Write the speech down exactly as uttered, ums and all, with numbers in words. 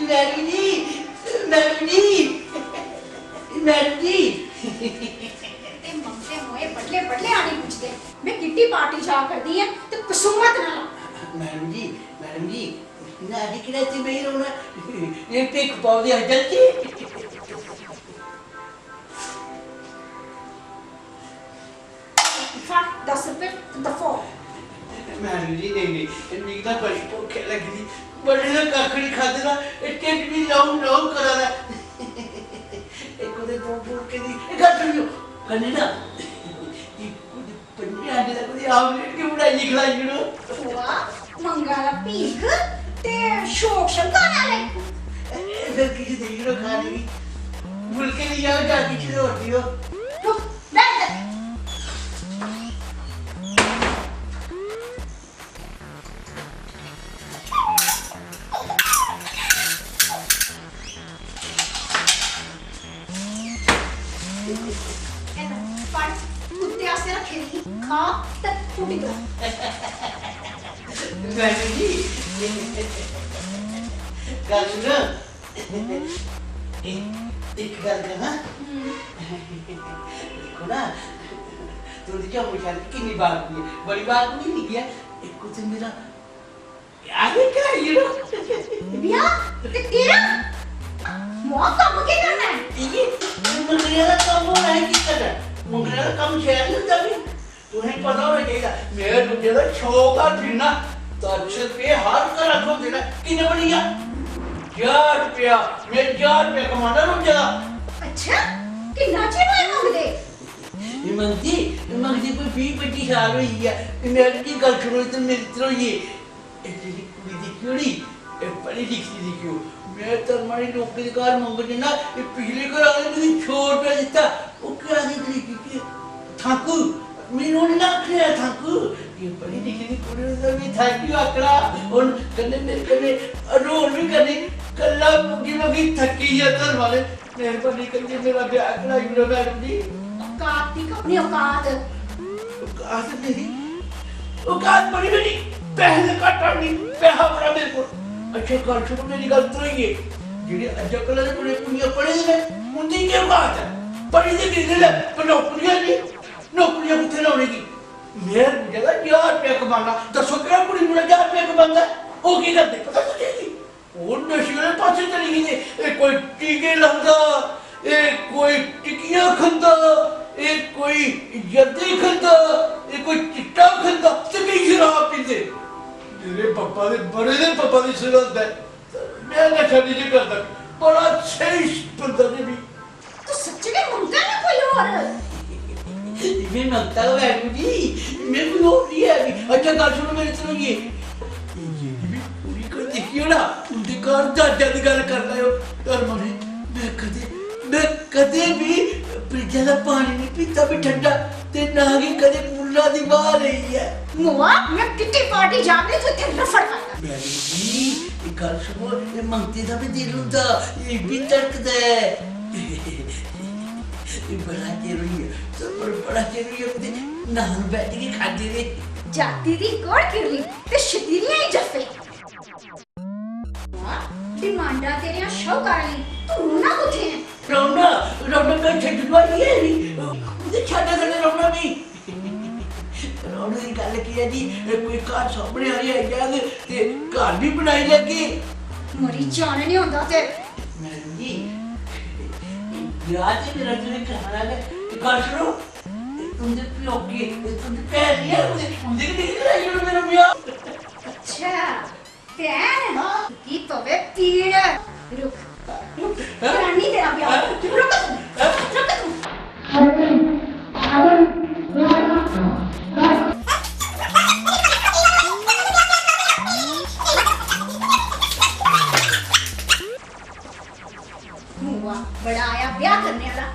Madam जी, madam जी, madam जी। ते मंगते मोए बडले बडले आनी पुछदे। मैं किट्टी पार्टी जा करदी ऐ ते कसूमत ना ला। मैडम जी, मैडम जी, ना दिक्खना ते बेही रौह्ना। एह् भिक्ख पाओ ते अस चलचै। दिक्खा, दस रपेऽ दफा। मैडम जी, नेईं, नेईं, मिगी ना बड़ी भुक्ख लग्गी दी, बड़े दा कक्ख निं खाद्धे दा, एह् ढिड्ड बी लौ लौ करा दा। एह् कुतै दो फुलके दी, एह् गल्ल सुनियो, कन्नै ना, एह् कुतै पंजे आंडे दा कुतै आमलेट गै बनाइयै खलाई ओड़ो। वाह, मंगा दा भीख ते शौक शंका आह्ला इक। एह् फिर किश देई ओड़ो खाने गी, फुलके लेई आओ जां किश होर देओ। रुक, बैठ। एह् लै, फड़, कुत्ते आस्तै रक्खे दी, खा ते फुटी जा। मैडम जी, गल्ल सुनो। ए-, इक गल्ल करां? हम्म। दिक्खो ना, तुं'दी झोपड़ी छापड़ी किन्नी बाकू ऐ, बड़ी बाकू होई दी ऐ। इक उत्थै मेरा ब्याह बी कराई ओड़ो। ब्याह? ते केह्ड़ा? मोआ कम्म केह् करना ऐ? की के मंगने आह्ला कम्म होना ऐ, की करना? मंगने आह्ला कम्म शैल निं होंदा फ्ही। तुसें पता होना चाहिदा, मेरे रुंजे दा छो घर फिरना, दस रपेऽ हर घरा थ्होंदे न। किन्ने बनी गेआ? ज्हार रपेआ। में ज्हार रपेआ कमाना रुंजे दा। अच्छा, किन्ना चिर होए मंगदे? एह् मंगदी, एह् मंगदी कोई बीह् पंजी साल होई गेआ। ते मेरी गल्ल सुनो, इद्धर मेरी इद्धर होई गे। एह् जेह्ड़ी कुड़ी दिक्खी ओड़ी, एह् पढ़ी लिखी दी दिक्खियो। में धर्मा दी नौकरी दे घर मंगन जन्ना, एह् पिछले घर आह्ले मिगी सौ रपेआ दित्ता। ओह् केह् आखदी गरीबी च? थाकू। में उ'नें ना आखेआ थाकू। एह् पढ़ी लिखी दी कुड़ी, उ'नें मी thank you आखना। हून कन्नै मेरे कन्नै रोल बी करनी। कल्ला मुंगी मुंगी थक्की गेआ धर्मा ने। मेहरबानी करियै मेरा ब्याह कराई ओड़ो मैडम जी। औकात दी कमी, औकात। औकात मेरी, औकात बड़ी मेरी, पैसे दे घट्ट आनी, पैसा बड़ा मेरे कोल। अच्छा, गल्ल सुनो, मेरी गल्ल त्रोइये। जेह्ड़े अज्जकल दे मुंडे कुड़ियां पढ़े दे न, उं'दी केह् औकात ऐ? पढ़ी ते बिजली ऐ, पर नौकरियां नेईं। नौकरियां कुत्थै लाने गी? में जेह्ड़ा ज्हार रपेआ कमाना, दस्सो केह्ड़ा कुड़ी मुड़ा ज्हार रपेआ कमांदा ऐ? ओह् केह् करदे, पता तुसें गी? ओह् नशे आह्ले पासै चली गेदे। एह् कोई टीके लांदा, एह् कोई टिक्कियां खंदा, एह् कोई जर्दे खंदा, एह् कोई चिट्टा खंदा ते केईं शराब पींदे। मेरे बब्बा दे, बड़े दे बब्बा दी सुगंध ऐ। में नशा निं जे करदा। बड़ा स्हेई बंदा जे भी। तू सच्चें गै मंगदा ना कोई होर? में मंगदा गै मैडम जी, में कोई होर निं ऐ भी। अच्छा, गल्ल सुनो मेरे धरोइये। एह् जेह्ड़ी बी कुड़ी कोई दिक्खियो ना, उं'दे घर दाजा दी गल्ल कर लैओ। धर्मा ने में कदें, में कदें बी फ्रिज्जा दा पानी निं पीता, बी ठंडा, ते ना गै कदें कूलरा दी ब्हाऽ लेई ऐ। मोआ, में किट्टी पार्टी जाग ते तू इत्थै रफड़ पाएगा। मैडम जी, एह् गल्ल सुनो, एह् मंगते दा बी दिल होंदा, एह् बी धड़कदा ऐ। एह् बड़ा चिर होई गेआ, सबर बड़ा चिर होई गेआ, कुतै नान बैठ के खाद्धे दे। जाति दी कोड़ किरली ते शतीलियां ही जफ्फे। वाह, डिमांडां तेरियां शाहूकारा दी, तू रौह्ना कुत्थै ऐ? रौह्ना, रौह्ना में इत्थै डुआई ऐ नी, कुतै छाना कन्नै रौह्ना में। रौह्ने दी गल्ल केह् ऐ जी, कोई घर सामने आह्ले आई जाग ते घर बी बनाई लैगे। मरी जाने निं होंदा ते। मैडम जी, ब्याह ते मेरा तुसें कराना गै। ते गल्ल सुनो, तुं'दे प्योके, तुं'दी भैन निं ऐ कुतै, उं'दे कन्नै गै कराई ओड़ो मेरा ब्याह। अच्छा, भैन, हाँ। की पवे पीड़। रुक, रुक, करानी तेरा ब्याह। हाँ। रुक तू, रुक तू। मुआ, बड़ा आया ब्याह करने आह्ला।